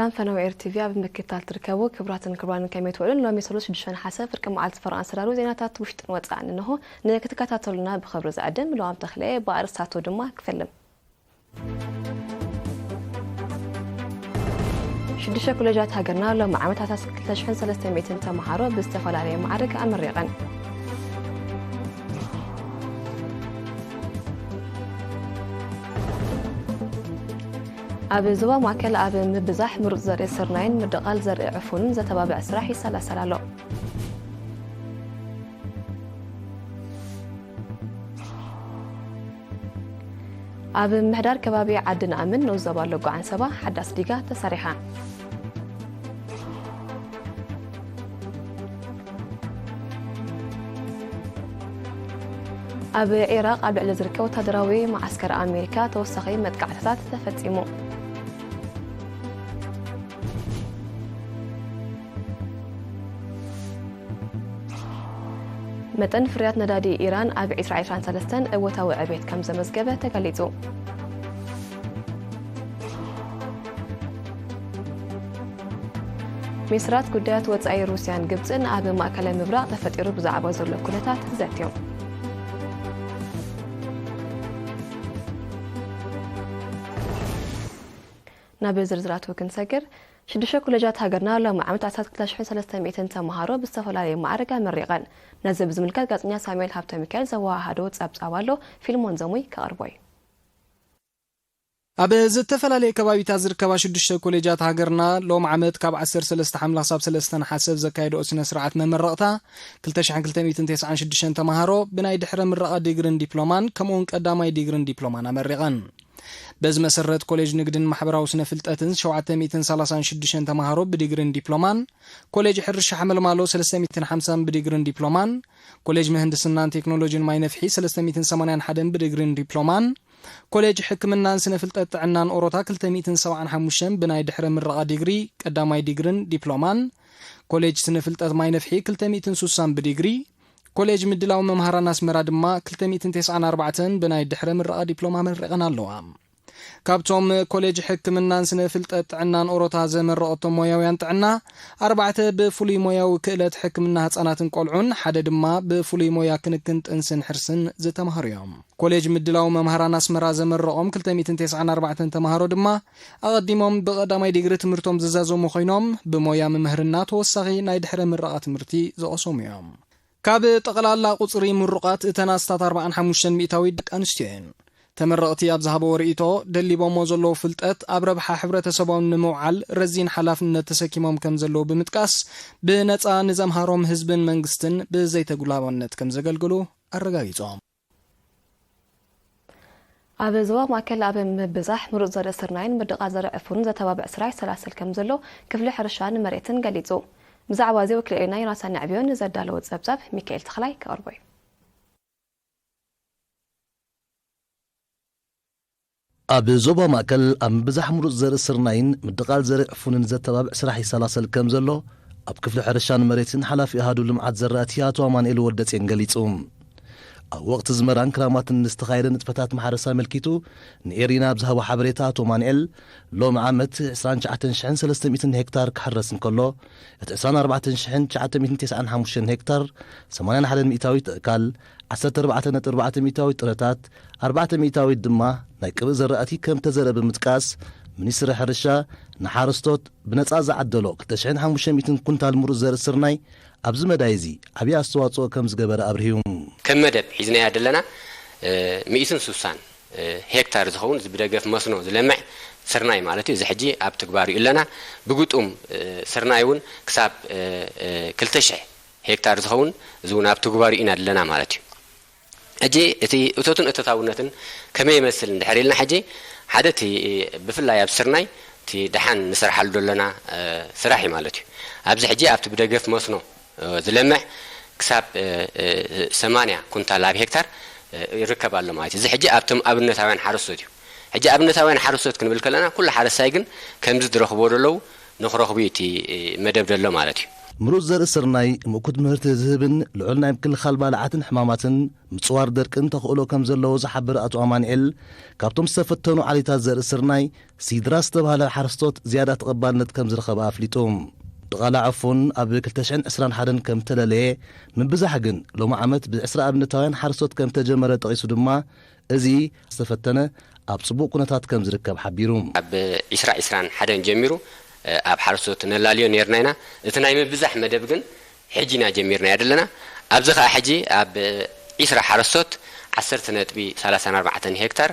ኣንፈነው ኤር ቲቪ ኣብ ምክትታል ትርከቡ ክቡራትን ክቡራንን ከመይ ትውዕሉን? ሎሚ ሰሉስ ሽዱሽተ ነሓሰ ፍርቂ መዓልቲ ፈረቓ ኣንሰራሩ ዜናታት ውሽጥን ወጻእን እንሆ። ንክትከታተሉና ብኽብሪ ዝዕድም ልዋም ተኽለ። ብኣርእስታቱ ድማ ክፈልም። ሽዱሽተ ኮሌጃት ሃገርና ሎሚ ዓመት ኣሳስ ክልተ ሽሕን ሰለስተ ሚእትን ተምሃሮ ብዝተፈላለየ ማዕርግ ኣመሪቐን። ኣብ ዞባ ማእከል ኣብ ምብዛሕ ምሩጽ ዘርኢ ስርናይን ምድቓል ዘርኢ ዕፉንን ዘተባብዕ ስራሕ ይሰላሰል ኣሎ። ኣብ ምሕዳር ከባቢ ዓዲ ነኣምን ንኡስ ዞባ ሎጎ ዓንሰባ ሓዳስ ዲጋ ተሰሪሓ። ኣብ ዒራቕ ኣብ ልዕሊ ዝርከብ ወታደራዊ መዓስከር ኣሜሪካ ተወሳኺ መጥቃዕትታት ተፈጺሙ። መጠን ፍርያት ነዳዲ ኢራን ኣብ ዕስራ ዕስራን ሰለስተን እወታዊ ዕቤት ከም ዘመዝገበ ተገሊጹ። ሚኒስትራት ጉዳያት ወጻኢ ሩስያን ግብጽን ኣብ ማእከላይ ምብራቕ ተፈጢሩ ብዛዕባ ዘሎ ኩነታት ዘትዮም። ናብ ዝርዝራቱ ክንሰግር፣ ሽዱሽተ ኮሌጃት ሃገርና ሎም ዓመት ኣስታት ክልተ ሽሕን ሰለስተ ሚእትን ተምሃሮ ብዝተፈላለየ ማዕርግ ኣመሪቐን። ነዚ ብዝምልከት ጋዜጠኛ ሳሙኤል ሃብተ ሚካኤል ዘወሃሃዶ ጸብጻብ ኣሎ፣ ፊልሞን ዘሙይ ከቕርቦ እዩ። ኣብ ዝተፈላለየ ከባቢታት ዝርከባ ሽዱሽተ ኮሌጃት ሃገርና ሎም ዓመት ካብ ዓሰርተ ሰለስተ ሓምለ ክሳብ ሰለስተ ነሓሰ ኣብ ዘካየድኦ ስነ ስርዓት መመረቕታ፣ ክልተ ሽሕን ክልተ ሚእትን ተስዓን ሽዱሽተን ተምሃሮ ብናይ ድሕረ ምረቓ ዲግርን ዲፕሎማን ከምኡውን ቀዳማይ ዲግርን ዲፕሎማን ኣመሪቐን። በዚ መሰረት ኮሌጅ ንግድን ማሕበራዊ ስነ ፍልጠትን ሸውዓተ ሚእትን ሰላሳን ሽዱሽተን ተምሃሮ ብዲግርን ዲፕሎማን፣ ኮሌጅ ሕርሻ ሓመልማሎ ሰለስተ ሚእትን ሓምሳን ብዲግርን ዲፕሎማን፣ ኮሌጅ ምህንድስናን ቴክኖሎጂን ማይ ነፍሒ ሰለስተ ሚእትን ሰማንያን ሓደን ብዲግርን ዲፕሎማን፣ ኮሌጅ ሕክምናን ስነ ፍልጠት ጥዕናን ኦሮታ ክልተ ሚእትን ሰብዓን ሓሙሽተን ብናይ ድሕረ ምረቓ ዲግሪ ቀዳማይ ዲግርን ዲፕሎማን፣ ኮሌጅ ስነ ፍልጠት ማይ ነፍሒ ክልተ ሚእትን ሱሳን ብዲግሪ፣ ኮሌጅ ምድላው መምሃራን ኣስመራ ድማ ክልተ ሚእትን ተስዓን ኣርባዕተን ብናይ ድሕረ ምረቓ ዲፕሎማ መሪቐን ኣለዋ። ካብቶም ኮሌጅ ሕክምናን ስነ ፍልጠት ጥዕናን ኦሮታ ዘመረቐቶም ሞያውያን ጥዕና፣ ኣርባዕተ ብፍሉይ ሞያዊ ክእለት ሕክምና ህጻናትን ቆልዑን፣ ሓደ ድማ ብፍሉይ ሞያ ክንክን ጥንስን ሕርስን ዝተምሃሩ እዮም። ኮሌጅ ምድላው መምሃራን ኣስመራ ዘመረቖም ክልተ ሚእትን ተስዓን ኣርባዕተን ተምሃሮ ድማ፣ ኣቐዲሞም ብቐዳማይ ዲግሪ ትምህርቶም ዝዛዘሙ ኮይኖም፣ ብሞያ ምምህርና ተወሳኺ ናይ ድሕረ ምረቓ ትምህርቲ ዝቐሰሙ እዮም። ካብ ጠቕላላ ቁጽሪ ምሩቓት እተን ኣስታት ኣርባዓን ሓሙሽተን ሚእታዊት ደቂ ኣንስትዮ እየን። ተመረቕቲ ኣብ ዝሃበዎ ርእይቶ፣ ደሊቦሞ ዘለዉ ፍልጠት ኣብ ረብሓ ሕብረተሰቦም ንምውዓል ረዚን ሓላፍነት ተሰኪሞም ከም ዘለዉ ብምጥቃስ፣ ብነጻ ንዘምሃሮም ህዝብን መንግስትን ብዘይተጉላባነት ከም ዘገልግሉ ኣረጋጊጾም። ኣብ ዞባ ማእከል ኣብ ምብዛሕ ምሩጽ ዘርኢ ስርናይን ምድቓል ዘርኢ ዕፉንን ዘተባብዕ ስራሕ ይሰላሰል ከም ዘሎ ክፍሊ ሕርሻን መሬትን ገሊጹ። ብዛዕባ እዚ ወኪል ኤሪና ዮናታን ንዕብዮን ዘዳለዎ ጸብጻብ ሚካኤል ተኽላይ ከቕርቦ እዩ። ኣብ ዞባ ማእከል ኣብ ምብዛሕ ምሩጽ ዘርኢ ስርናይን ምድቓል ዘርኢ ዕፉንን ዘተባብዕ ስራሕ ይሰላሰል ከም ዘሎ ኣብ ክፍሊ ሕርሻን መሬትን ሓላፊ ኣሃዱ ልምዓት ዘራእቲ ኣቶ ኣማኑኤል ወልደጼን ገሊጹ። ኣብ ወቕቲ ዝመራን ክራማትን ንዝተኻየደ ንጥፈታት ማሕረስ ኣመልኪቱ ንኤሪና ኣብ ዝሃቦ ሓበሬታ ኣቶ ኣማኑኤል፣ ሎሚ ዓመት ዕስራን ትሽዓተን ሽሕን ሰለስተ ሚእትን ሄክታር ክሕረስ እንከሎ፣ እቲ ዕስራን ኣርባዕተን ሽሕን ትሽዓተ ሚእትን ተስዓን ሓሙሽተን ሄክታር፣ ሰማንያን ሓደን ሚእታዊት እእካል፣ ዓሰርተ ኣርባዕተ ነጥቢ ኣርባዕተ ሚእታዊት ጥረታት፣ ኣርባዕተ ሚእታዊት ድማ ናይ ቅብእ ዘራእቲ ከም ተዘርአ ብምጥቃስ፣ ሚኒስትሪ ሕርሻ ንሓረስቶት ብነጻ ዝዓደሎ ክልተ ሽሕን ሓሙሽተ ሚእትን ኩንታል ምሩጽ ዘርኢ ስርናይ ኣብዚ መዳይ እዚ ዓብዪ ኣስተዋጽኦ ከም ዝገበረ ኣብሪሁ። ከም መደብ ሒዝናያ ዘለና፣ እ፣ ሚእትን ሱሳን፣ እ፣ ሄክታር ዝኸውን እዚ ብደገፍ መስኖ ዝለምዕ ስርናይ ማለት እዩ። እዚ ሕጂ ኣብ ትግባር እዩ ኣለና። ብግጡም፣ እ፣ ስርናይ እውን ክሳብ፣ እ፣ እ፣ ክልተ ሽሕ ሄክታር ዝኸውን እዚ እውን ኣብ ትግባር ኢና ኣለና ማለት እዩ። ሕጂ እቲ እቶትን እቶታውነትን ከመይ ይመስል እንድሕር ኢልና፣ ሕጂ ሓደ እቲ ብፍላይ ኣብ ስርናይ እቲ ደሓን ንሰርሓሉ ዘለና፣ እ፣ ስራሕ እዩ ማለት እዩ። ኣብዚ ሕጂ ኣብቲ ብደገፍ መስኖ፣ እ፣ ዝለምዕ ክሳብ፣ እ፣ እ፣ ሰማንያ ኩንታል ኣብ ሄክታር፣ እ፣ ይርከብ ኣሎ ማለት እዩ። እዚ ሕጂ ኣብቶም ኣብነታውያን ሓረስቶት እዩ። ሕጂ ኣብነታውያን ሓረስቶት ክንብል ከለና ኩሉ ሓረስታይ ግን ከምዚ ዝረኽብዎ ዘለዉ ንኽረኽቡ እዩ እቲ፣ እ፣ መደብ ዘሎ ማለት እዩ። ምሩፅ ዘርኢ ስርናይ ምእኩት ምህርቲ ዝህብን ልዑል ናይ ምክልኻል ባልዓትን ሕማማትን ምፅዋር ደርቅን ተኽእሎ ከም ዘለዎ ዝሓብር ኣቶ ኣማንኤል፣ ካብቶም ዝተፈተኑ ዓሌታት ዘርኢ ስርናይ ሲድራ ዝተባህለ ሓረስቶት ዝያዳ ተቐባልነት ከም ዝረኸበ ኣፍሊጡ። ድቓላ ዕፉን ኣብ ክልተ ሽሕን ዕስራን ሓደን ከም ተለለየ፣ ምብዛሕ ግን ሎሚ ዓመት ብዕስራ ኣብነታውያን ሓረስቶት ከም ተጀመረ ጠቒሱ ድማ፣ እዚ ዝተፈተነ ኣብ ጽቡቕ ኩነታት ከም ዝርከብ ሓቢሩ። ኣብ ዒስራ ዒስራን ሓደን ጀሚሩ ኣብ ሓረስቶት ነላልዮ ነርና ኢና። እቲ ናይ ምብዛሕ መደብ ግን ሕጂ ኢና ጀሚርናዮ ዘለና። ኣብዚ ኸኣ ሕጂ ኣብ ዒስራ ሓረስቶት ዓሰርተ ነጥቢ ሰላሳን ኣርባዕተን ሄክታር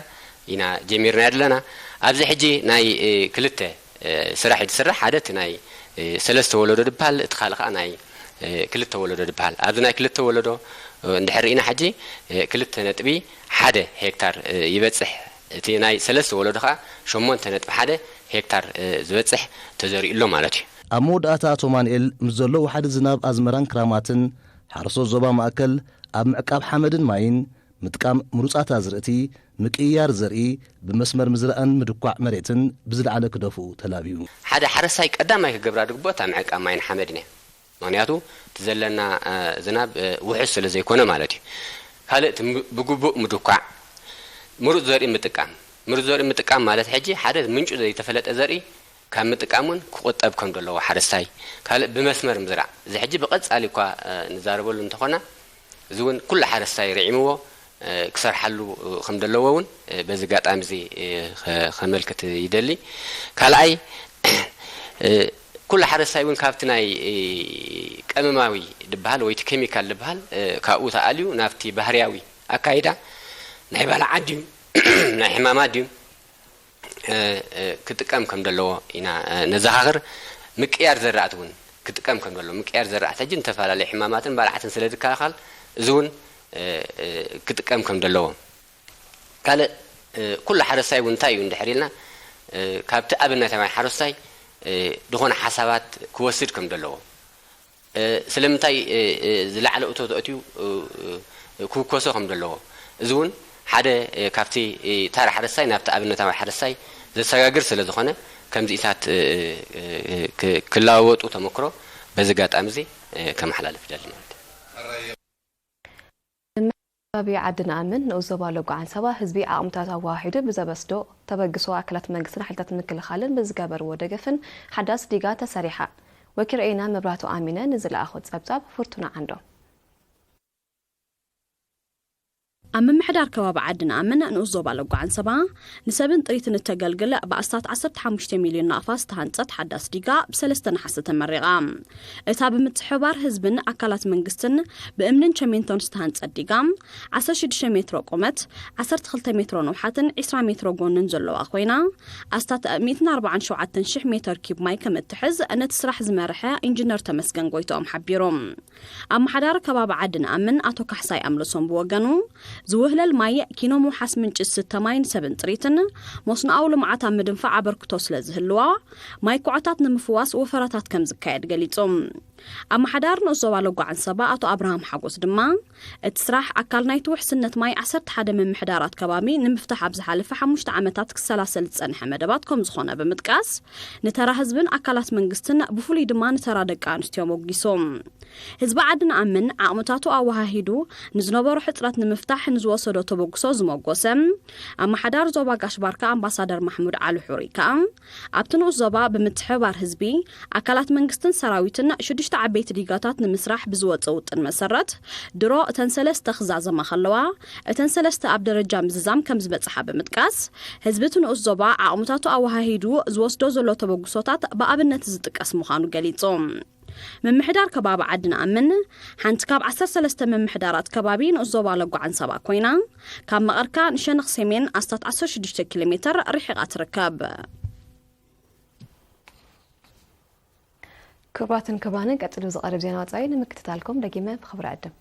ኢና ጀሚርናዮ ዘለና። ኣብዚ ሕጂ ናይ ክልተ ስራሕ እዩ ዝስራሕ። ሓደ እቲ ናይ ሰለስተ ወለዶ ዝበሃል፣ እቲ ካልእ ኸዓ ናይ ክልተ ወለዶ ዝበሃል። ኣብዚ ናይ ክልተ ወለዶ እንድሕር ርኢና ሕጂ ክልተ ነጥቢ ሓደ ሄክታር ይበጽሕ። እቲ ናይ ሰለስተ ወለዶ ኸዓ ሸሞንተ ነጥቢ ሓደ ሄክታር ዝበጽሕ ተዘሪኡ ኣሎ ማለት እዩ። ኣብ መወዳእታ ኣቶ ማንኤል ምስ ዘሎ ዋሕዲ ዝናብ ኣዝመራን ክራማትን ሓረስቶት ዞባ ማእከል ኣብ ምዕቃብ ሓመድን ማይን ምጥቃም ምሩጻት ኣዝርእቲ፣ ምቅይያር ዘርኢ፣ ብመስመር ምዝራእን ምድኳዕ መሬትን ብዝለዓለ ክደፍኡ ተላብዩ። ሓደ ሓረስታይ ቀዳማይ ክገብራ ዝግብኦ እታ ምዕቃብ ማይን ሓመድን እያ። ምኽንያቱ እቲ ዘለና ዝናብ ውሑስ ስለ ዘይኮነ ማለት እዩ። ካልእ እቲ ብግቡእ ምድኳዕ፣ ምሩፅ ዘርኢ ምጥቃም። ምሩፅ ዘርኢ ምጥቃም ማለት ሕጂ ሓደ ምንጩ ዘይተፈለጠ ዘርኢ ካብ ምጥቃም እውን ክቑጠብ ከም ዘለዎ ሓረስታይ፣ ካልእ ብመስመር ምዝራእ፣ እዚ ሕጂ ብቐጻሊ እኳ ንዛረበሉ እንተኾና፣ እዚ እውን ኩሉ ሓረስታይ ርዒምዎ ክሰርሓሉ ከም ዘለዎ እውን በዚ ኣጋጣሚ እዚ ከመልክት ይደሊ። ካልኣይ፣ ኩሉ ሓረስታይ እውን ካብቲ ናይ ቀመማዊ ድበሃል ወይ እቲ ኬሚካል ድበሃል ካብኡ ተኣልዩ ናብቲ ባህርያዊ ኣካይዳ ናይ ባልዓት ድዩ ናይ ሕማማት ድዩ ክጥቀም ከም ዘለዎ ኢና ነዘኻኽር። ምቅያር ዘራእቲ እውን ክጥቀም ከም ዘለዎ፣ ምቅያር ዘራእቲ ሕጂ ንተፈላለዩ ሕማማትን ባልዓትን ስለ ዝከላኸል፣ እዚ እውን ክጥቀም ከም ዘለዎ። ካልእ ኩሉ ሓረስታይ እውን እንታይ እዩ እንድሕር ኢልና፣ ካብቲ ኣብነታዊ ሓረስታይ ዝኾነ ሓሳባት ክወስድ ከም ዘለዎ፣ ስለምንታይ ዝለዓለ እቶት ኣእትዩ ክውከሶ ከም ዘለዎ፣ እዚ እውን ሓደ ካብቲ ታራ ሓረስታይ ናብቲ ኣብነታዊ ሓረስታይ ዘሰጋግር ስለ ዝኾነ፣ ከምዚኢታት ክለዋወጡ ተመክሮ በዚ ኣጋጣሚ እዚ ከመሓላልፍ ይደሊ ማለት እዩ። ምምሕዳር ከባቢ ዓዲ ነኣምን ንኡስ ዞባ ሎጎ ዓንሰባ ህዝቢ ዓቕምታት ኣወሃሂዱ ብዘበስዶ ተበግሶ ኣካላት መንግስትን ሓይልታት ምክልኻልን ብዝገበርዎ ደገፍን ሓዳስ ዲጋ ተሰሪሓ። ወኪል ርኤና መብራቱ ኣሚነ ንዝለኣኾ ጸብጻብ ፍርቱና ዓንዶም። ኣብ ምምሕዳር ከባቢ ዓዲ ነኣምን ንኡስ ዞባ ሎጎ ዓንሰባ ንሰብን ጥሪትን እተገልግል ብኣስታት ዓሰርተ ሓሙሽተ ሚልዮን ናቕፋ ዝተሃንጸት ሓዳስ ዲጋ ብሰለስተ ነሓሰ ተመሪቓ። እታ ብምትሕብባር ህዝብን ኣካላት መንግስትን ብእምንን ቸሜንቶን ዝተሃንጸት ዲጋ ዓሰርተ ሽዱሽተ ሜትሮ ቁመት፣ ዓሰርተ ክልተ ሜትሮ ንውሓትን ዕስራ ሜትሮ ጎንን ዘለዋ ኮይና፣ ኣስታት ሚእትን ኣርባዓን ሸውዓተን ሽሕ ሜትር ኪብ ማይ ከም እትሕዝ ነቲ ስራሕ ዝመርሐ ኢንጂነር ተመስገን ጎይትኦም ሓቢሩ። ኣመሓዳሪ ከባቢ ዓዲ ነኣምን ኣቶ ካሕሳይ ኣምለሶም ብወገኑ፣ ዝውህለል ማይ ኪኖ ምውሓስ ምንጪ ዝስተ ማይን ሰብን ጥሪትን መስኖኣዊ ልምዓት ኣብ ምድንፋዕ ኣበርክቶ ስለ ዝህልዋ፣ ማይ ኩዖታት ንምፍዋስ ወፈራታት ከም ዝካየድ ገሊጹ። ኣመሓዳሪ ንኡስ ዞባ ሎጎ ዓንሰባ ኣቶ ኣብርሃም ሓጎስ ድማ፣ እቲ ስራሕ ኣካል ናይቲ ውሕስነት ማይ ዓሰርተ ሓደ ምምሕዳራት ከባቢ ንምፍታሕ ኣብ ዝሓለፈ ሓሙሽተ ዓመታት ክሰላሰል ዝጸንሐ መደባት ከም ዝኾነ ብምጥቃስ፣ ንተራ ህዝብን ኣካላት መንግስትን ብፍሉይ ድማ ንተራ ደቂ ኣንስትዮ ሞጊሱ። ህዝቢ ዓዲ ነኣምን ዓቕምታቱ ኣወሃሂዱ ንዝነበሮ ሕጽረት ንምፍታሕ ንዝወሰዶ ተበግሶ ዝመጎሰ ኣመሓዳሪ ዞባ ጋሽ ባርካ ኣምባሳደር ማሕሙድ ዓሊ ሑሪ ከኣ፣ ኣብቲ ንኡስ ዞባ ብምትሕብባር ህዝቢ፣ ኣካላት መንግስትን ሰራዊትን ሽዱሽተ ዓበይቲ ዲጋታት ንምስራሕ ብዝወጸ ውጥን መሰረት፣ ድሮ እተን ሰለስተ ክዛዘማ ከለዋ፣ እተን ሰለስተ ኣብ ደረጃ ምዝዛም ከም ዝበጽሓ ብምጥቃስ፣ ህዝቢ እቲ ንኡስ ዞባ ዓቕምታቱ ኣወሃሂዱ ዝወስዶ ዘሎ ተበግሶታት ብኣብነት ዝጥቀስ ምዃኑ ገሊጹ። ምምሕዳር ከባቢ ዓዲ ነኣምን ሓንቲ ካብ ዓሰርተ ሰለስተ ምምሕዳራት ከባቢ ንኡስ ዞባ ሎጎ ዓንሰባ ኮይና፣ ካብ መቐርካ ንሸነኽ ሰሜን ኣስታት ዓሰርተ ሽዱሽተ ኪሎ ሜትር ርሒቓ ትርከብ። ክቡራትን ክቡራንን፣ ቀጺሉ ዝቐርብ ዜና ወጻኢ ንምክትታልኩም ደጊመ ብኽብሪ ዕድም።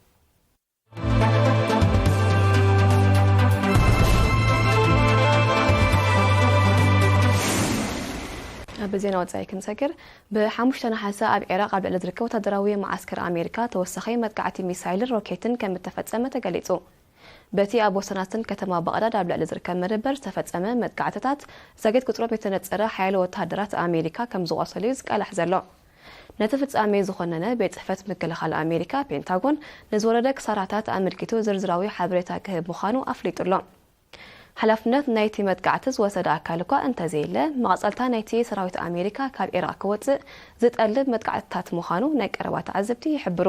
ኣብ ዜና ወጻኢ ክንሰግር፣ ብሓሙሽተ ነሓሰ ኣብ ዒራቕ ኣብ ልዕሊ ዝርከብ ወታደራዊ መዓስከር ኣሜሪካ ተወሳኺ መጥቃዕቲ ሚሳይልን ሮኬትን ከም እተፈጸመ ተገሊጹ። በቲ ኣብ ወሰናስን ከተማ ባቕዳድ ኣብ ልዕሊ ዝርከብ መደበር ዝተፈጸመ መጥቃዕትታት፣ ዛጊት ቁጽሮም ዘይተነጸረ ሓያሎ ወተሃደራት ኣሜሪካ ከም ዝቖሰሉ እዩ ዝቃላሕ ዘሎ። ነቲ ፍጻሜ ዝኾነነ ቤት ጽሕፈት ምክልኻል ኣሜሪካ ፔንታጎን ንዝወረደ ክሳራታት ኣመልኪቱ ዝርዝራዊ ሓበሬታ ክህብ ምዃኑ ኣፍሊጡ ኣሎ። ሓላፍነት ናይቲ መጥቃዕቲ ዝወሰደ ኣካል እኳ እንተዘየለ፣ መቐጸልታ ናይቲ ሰራዊት ኣሜሪካ ካብ ኢራቕ ክወጽእ ዝጠልብ መጥቃዕትታት ምዃኑ ናይ ቀረባ ተዓዘብቲ ይሕብሩ።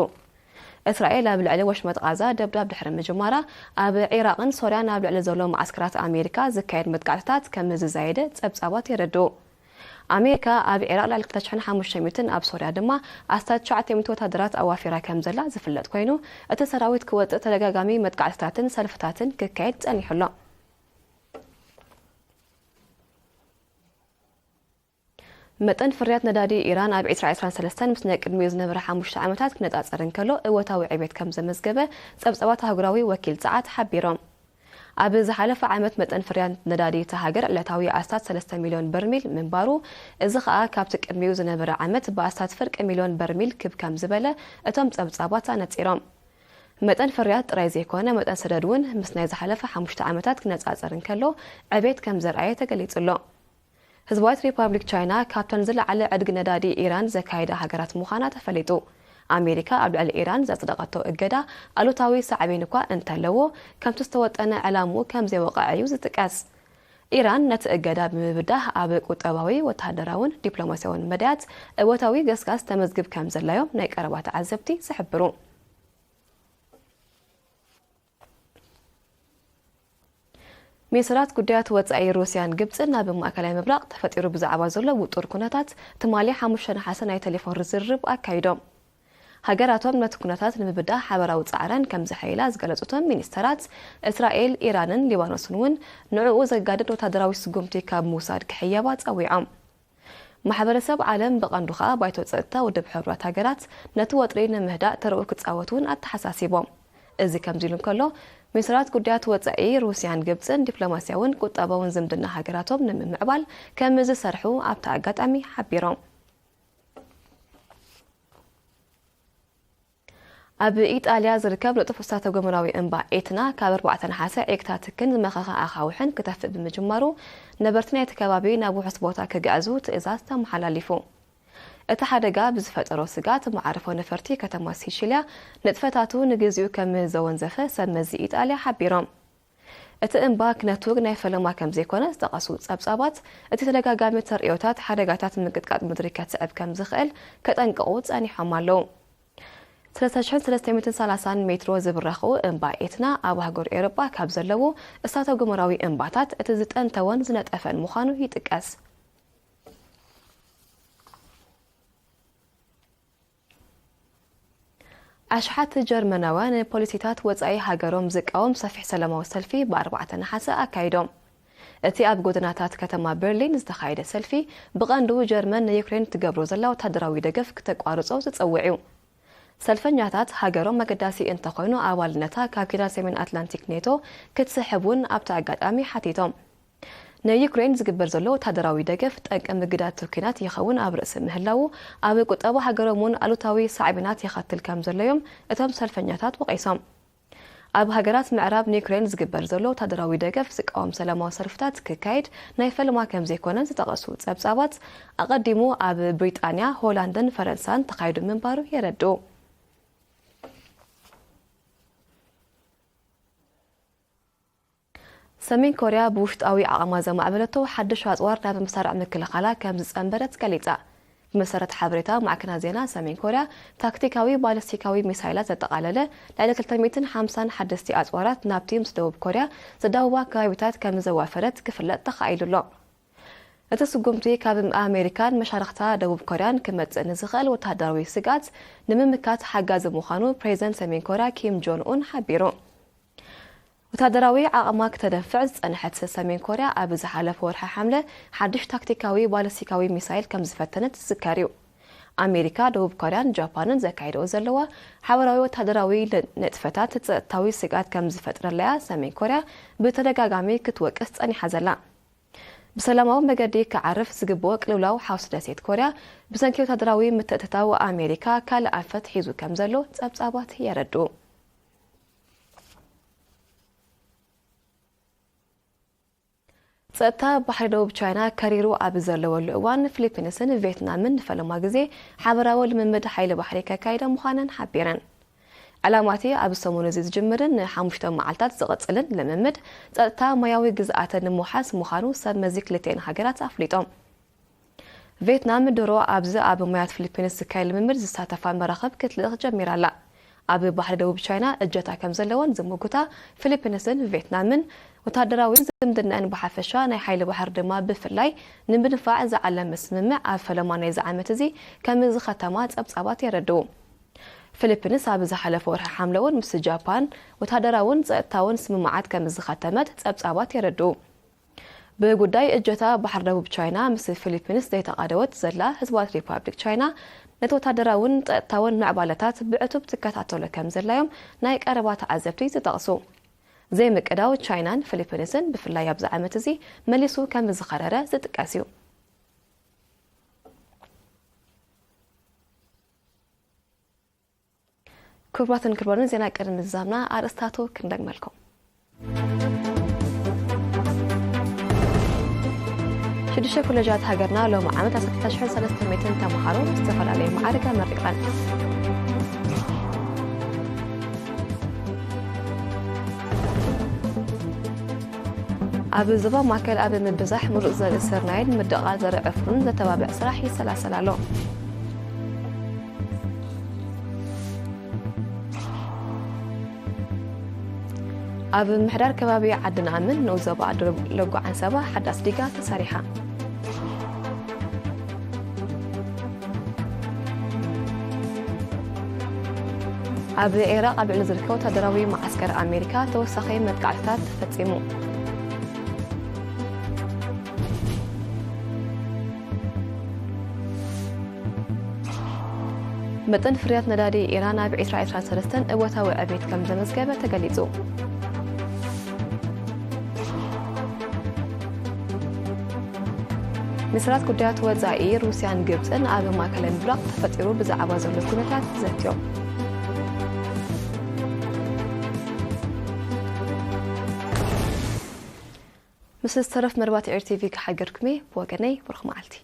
እስራኤል ኣብ ልዕሊ ወሽመጥ ቓዛ ደብዳብ ድሕሪ ምጅማራ፣ ኣብ ዒራቕን ሶርያን ኣብ ልዕሊ ዘሎ መዓስከራት ኣሜሪካ ዝካየድ መጥቃዕትታት ከም ዝዛየደ ጸብጻባት የረድኡ። ኣሜሪካ ኣብ ዒራቕ ልዕሊ ክልተ ሽሕን ሓሙሽተ ሚእትን፣ ኣብ ሶርያ ድማ ኣስታት ትሽዓተ ሚእቲ ወታደራት ኣዋፊራ ከም ዘላ ዝፍለጥ ኮይኑ፣ እቲ ሰራዊት ክወጽእ ተደጋጋሚ መጥቃዕትታትን ሰልፍታትን ክካየድ ጸኒሑ ኣሎ። መጠን ፍርያት ነዳዲ ኢራን ኣብ ዕስራ ዕስራን ሰለስተን ምስ ናይ ቅድሚኡ ዝነበረ ሓሙሽተ ዓመታት ክነጻጸር እንከሎ እወታዊ ዕቤት ከም ዘመዝገበ ጸብጻባት ኣህጉራዊ ወኪል ጸዓት ሓቢሮም። ኣብ ዝሓለፈ ዓመት መጠን ፍርያት ነዳዲ እታ ሃገር ዕለታዊ ኣስታት ሰለስተ ሚልዮን በርሚል ምንባሩ፣ እዚ ኸኣ ካብቲ ቅድሚኡ ዝነበረ ዓመት ብኣስታት ፍርቂ ሚልዮን በርሚል ክብ ከም ዝበለ እቶም ጸብጻባት ኣነጺሮም። መጠን ፍርያት ጥራይ ዘይኮነ፣ መጠን ሰደድ እውን ምስ ናይ ዝሓለፈ ሓሙሽተ ዓመታት ክነጻጸር እንከሎ ዕቤት ከም ዘርኣየ ተገሊጹ ኣሎ። ህዝባዊት ሪፓብሊክ ቻይና ካብተን ዝለዓለ ዕድጊ ነዳዲ ኢራን ዘካየዳ ሃገራት ምዃና ተፈሊጡ። ኣሜሪካ ኣብ ልዕሊ ኢራን ዘጽደቐቶ እገዳ ኣሉታዊ ሳዕቤን እኳ እንተለዎ፣ ከምቲ ዝተወጠነ ዕላምኡ ከም ዘይወቕዐ እዩ ዝጥቀስ። ኢራን ነቲ እገዳ ብምብዳህ ኣብ ቁጠባዊ፣ ወተሃደራውን ዲፕሎማስያውን መዳያት እወታዊ ገስጋስ ተመዝግብ ከም ዘላዮም ናይ ቀረባ ተዓዘብቲ ዝሕብሩ። ሚኒስትራት ጉዳያት ወጻኢ ሩስያን ግብጽን ናብ ማእከላይ ምብራቕ ተፈጢሩ ብዛዕባ ዘሎ ውጡር ኩነታት ትማሊ ሓሙሽተ ነሓሰ ናይ ቴሌፎን ርዝርብ ኣካይዶም። ሃገራቶም ነቲ ኩነታት ንምብዳህ ሓበራዊ ጻዕረን ከም ዘሐይላ ዝገለጹ እቶም ሚኒስተራት፣ እስራኤል፣ ኢራንን ሊባኖስን እውን ንዕኡ ዘጋድድ ወታደራዊ ስጉምቲ ካብ ምውሳድ ክሕየባ ጸዊዖም። ማሕበረሰብ ዓለም ብቐንዱ ኸኣ ባይቶ ጸጥታ ውድብ ሕቡራት ሃገራት ነቲ ወጥሪ ንምህዳእ ተርኡ ክጻወት እውን ኣተሓሳሲቦም። እዚ ከምዚ ኢሉ እንከሎ፣ ሚኒስትራት ጉዳያት ወጻኢ ሩስያን ግብጽን ዲፕሎማስያውን ቁጠባውን ዝምድና ሃገራቶም ንምምዕባል ከም ዝሰርሑ ኣብቲ ኣጋጣሚ ሓቢሮም። ኣብ ኢጣልያ ዝርከብ ንጡፍ እሳተ ጎመራዊ እምባ ኤትና ካብ ኣርባዕተ ነሓሰ ዒግታ ትክን ዝመኸኸ ኣኻውሕን ክተፍእ ብምጅማሩ፣ ነበርቲ ናይቲ ከባቢ ናብ ውሑስ ቦታ ክግዕዙ ትእዛዝ ተመሓላሊፉ። እቲ ሓደጋ ብዝፈጠሮ ስግኣት፣ መዓርፎ ነፈርቲ ከተማ ሲሺልያ ንጥፈታቱ ንግዚኡ ከም ዘወንዘፈ ሰብ መዚ ኢጣልያ ሓቢሮም። እቲ እምባ ክነቱ ናይ ፈለማ ከም ዘይኮነ ዝጠቐሱ ጸብጻባት፣ እቲ ተደጋጋሚ ተርእዮታት ሓደጋታት ምንቅጥቃጥ ምድሪ ከስዕብ ከም ዝኽእል ከጠንቅቑ ጸኒሖም ኣለዉ። ሰለስተ ሽሕን ሰለስተ ሚእትን ሰላሳን ሜትሮ ዝብረኹ እምባ ኤትና ኣብ ኣህጉር ኤውሮጳ ካብ ዘለዉ እሳተ ጎመራዊ እምባታት እቲ ዝጠንተወን ዝነጠፈን ምዃኑ ይጥቀስ። ኣሽሓት ጀርመናውያን ንፖሊሲታት ወጻኢ ሃገሮም ዝቃወም ሰፊሕ ሰላማዊ ሰልፊ ብኣርባዕተ ነሓሰ ኣካይዶም። እቲ ኣብ ጎደናታት ከተማ በርሊን ዝተኻየደ ሰልፊ፣ ብቐንዱ ጀርመን ንዩክሬን ትገብሮ ዘላ ወታደራዊ ደገፍ ክተቋርጾ ዝጸውዕ እዩ። ሰልፈኛታት፣ ሃገሮም ኣገዳሲ እንተኾይኑ፣ ኣባልነታ ካብ ኪዳን ሰሜን ኣትላንቲክ ኔቶ ክትስሕብ እውን ኣብቲ ኣጋጣሚ ሓቲቶም። ንዩክሬን ዝግበር ዘሎ ወታደራዊ ደገፍ፣ ጠንቂ ምግዳት እቲ ኲናት ይኸውን ኣብ ርእሲ ምህላዉ፣ ኣብ ቁጠባ ሃገሮም እውን ኣሉታዊ ሳዕቤናት የኸትል ከም ዘሎ እዮም እቶም ሰልፈኛታት ወቒሶም። ኣብ ሃገራት ምዕራብ ንዩክሬን ዝግበር ዘሎ ወታደራዊ ደገፍ ዝቃወም ሰላማዊ ሰልፍታት ክካየድ ናይ ፈለማ ከም ዘይኮነ ዝጠቐሱ ጸብጻባት፣ ኣቐዲሙ ኣብ ብሪጣንያ፣ ሆላንድን ፈረንሳን ተኻይዱ ምንባሩ የረድኡ። ሰሜን ኮርያ ብውሽጣዊ ዓቕማ ዘማዕበለቶ ሓድሽ ኣጽዋር ናብ መሳርዕ ምክልኻላ ከም ዝጸንበረት ገሊጻ። ብመሰረት ሓበሬታ ማዕከናት ዜና ሰሜን ኮርያ፣ ታክቲካዊ ባለስቲካዊ ሚሳይላት ዘጠቓለለ ልዕሊ ክልተ ሚእትን ሓምሳን ሓደስቲ ኣጽዋራት ናብቲ ምስ ደቡብ ኮርያ ዘዳውባ ከባቢታት ከም ዘዋፈረት ክፍለጥ ተኻኢሉ ኣሎ። እቲ ስጉምቲ ካብ ኣሜሪካን መሻርኽታ ደቡብ ኮርያን ክመጽእ ንዝኽእል ወተሃደራዊ ስግኣት ንምምካት ሓጋዚ ምዃኑ ፕሬዚደንት ሰሜን ኮርያ ኪም ጆን ኡን ሓቢሩ። ወታደራዊ ዓቕማ ክተደንፍዕ ዝጸንሐት ሰሜን ኮርያ፣ ኣብ ዝሓለፈ ወርሒ ሓምለ ሓድሽ ታክቲካዊ ባለስቲካዊ ሚሳይል ከም ዝፈተነት ዝዝከር እዩ። ኣሜሪካ፣ ደቡብ ኮርያን ጃፓንን ዘካይደኦ ዘለዋ ሓበራዊ ወታደራዊ ል-፣ ንጥፈታት ጸጥታዊ ስግኣት ከም ዝፈጥረለያ ሰሜን ኮርያ ብተደጋጋሚ ክትወቅስ ጸኒሓ ዘላ። ብሰላማዊ መገዲ ክዓርፍ ዝግብኦ ቅልውላው ሓውሲ ደሴት ኮርያ፣ ብሰንኪ ወታደራዊ ምትእትታው ኣሜሪካ ካልእ ኣንፈት ሒዙ ከም ዘሎ ጸብጻባት የረድኡ። ጸጥታ ባሕሪ ደቡብ ቻይና ከሪሩ ኣብ ዘለወሉ እዋን፣ ፊሊፒንስን ቪየትናምን ንፈለማ ግዜ ሓበራዊ ልምምድ ሓይሊ ባሕሪ ከካይዳ ምዃነን ሓቢረን። ዕላማቲ ኣብ ሰሙን እዚ ዝጅምርን ንሓሙሽተ መዓልታት ዝቕጽልን ልምምድ ጸጥታ ማያዊ ግዝኣተን ንምውሓስ ምዃኑ ሰብ መዚ ክልቲኤን ሃገራት ኣፍሊጦም። ቪየትናም ድሮ ኣብዚ ኣብ ማያት ፊሊፒንስ ዝካየድ ልምምድ ዝሳተፋ መራኽብ ክትልእኽ ጀሚራ ኣላ። ኣብ ባሕሪ ደቡብ ቻይና እጀታ ከም ዘለወን ዝምጉታ ፊሊፒንስን ቪየትናምን፣ ወታደራዊ ዝምድናን ብሓፈሻ ናይ ሓይሊ ባሕሪ ድማ ብፍላይ ንምድንፋዕ ዝዓለመ ስምምዕ ኣብ ፈለማ ናይዚ ዓመት እዚ ከም ዝኸተማ ጸብጻባት የረድኡ። ፊሊፒንስ ኣብ ዝሓለፈ ወርሒ ሓምለ እውን ምስ ጃፓን ወታደራውን ጸጥታውን ስምምዓት ከም ዝኸተመት ጸብጻባት የረድኡ። ብጉዳይ እጀታ ባሕሪ ደቡብ ቻይና ምስ ፊሊፒንስ ዘይተቓደወት ዘላ ህዝባዊት ሪፓብሊክ ቻይና፣ ነቲ ወታደራውን ጸጥታውን ምዕባለታት ብዕቱብ ትከታተሎ ከም ዘላዮም ናይ ቀረባ ተዓዘብቲ ዝጠቕሱ። ዘይምቅዳው ቻይናን ፊሊፒንስን ብፍላይ ኣብዚ ዓመት እዚ መሊሱ ከም ዝኸረረ ዝጥቀስ እዩ። ክቡራትን ክቡራንን፣ ዜና ቅድሚ ምዝዛምና ኣርእስታቱ ክንደግመልኩም። ሽዱሽተ ኮሌጃት ሃገርና ሎም ዓመት ዓሰርተ ክልተ ሽሕን ሰለስተ ሚእትን ተምሃሮ ዝተፈላለየ ማዕርግ ኣመሪቐን። ኣብ ዞባ ማእከል ኣብ ምብዛሕ ምሩፅ ዘርኢ ስርናይን ምድቓል ዘርኢ ዕፉንን ዘተባብዕ ስራሕ ይሰላሰል ኣሎ። ኣብ ምሕዳር ከባቢ ዓዲ ነኣምን ንኡስ ዞባ ዓዲ ለጎ ዓንሰባ ሓዳስ ዲጋ ተሰሪሓ። ኣብ ኢራቕ ኣብ ልዕሊ ዝርከብ ወታደራዊ መዓስከር ኣሜሪካ ተወሳኺ መጥቃዕትታት ተፈጺሙ። መጠን ፍርያት ነዳዲ ኢራን ኣብ ዕስራ ዕስራን ሰለስተን እወታዊ ዕቤት ከም ዘመዝገበ ተገሊጹ። ሚኒስትራት ጉዳያት ወጻኢ ሩስያን ግብጽን ኣብ ማእከላይ ምብራቕ ተፈጢሩ ብዛዕባ ዘሎ ኩነታት ዘትዮም። ምስ ዝተረፍ መርባት ኤር ቲቪ ክሓገርኩም እየ። ብወገነይ ብሩኽ መዓልቲ።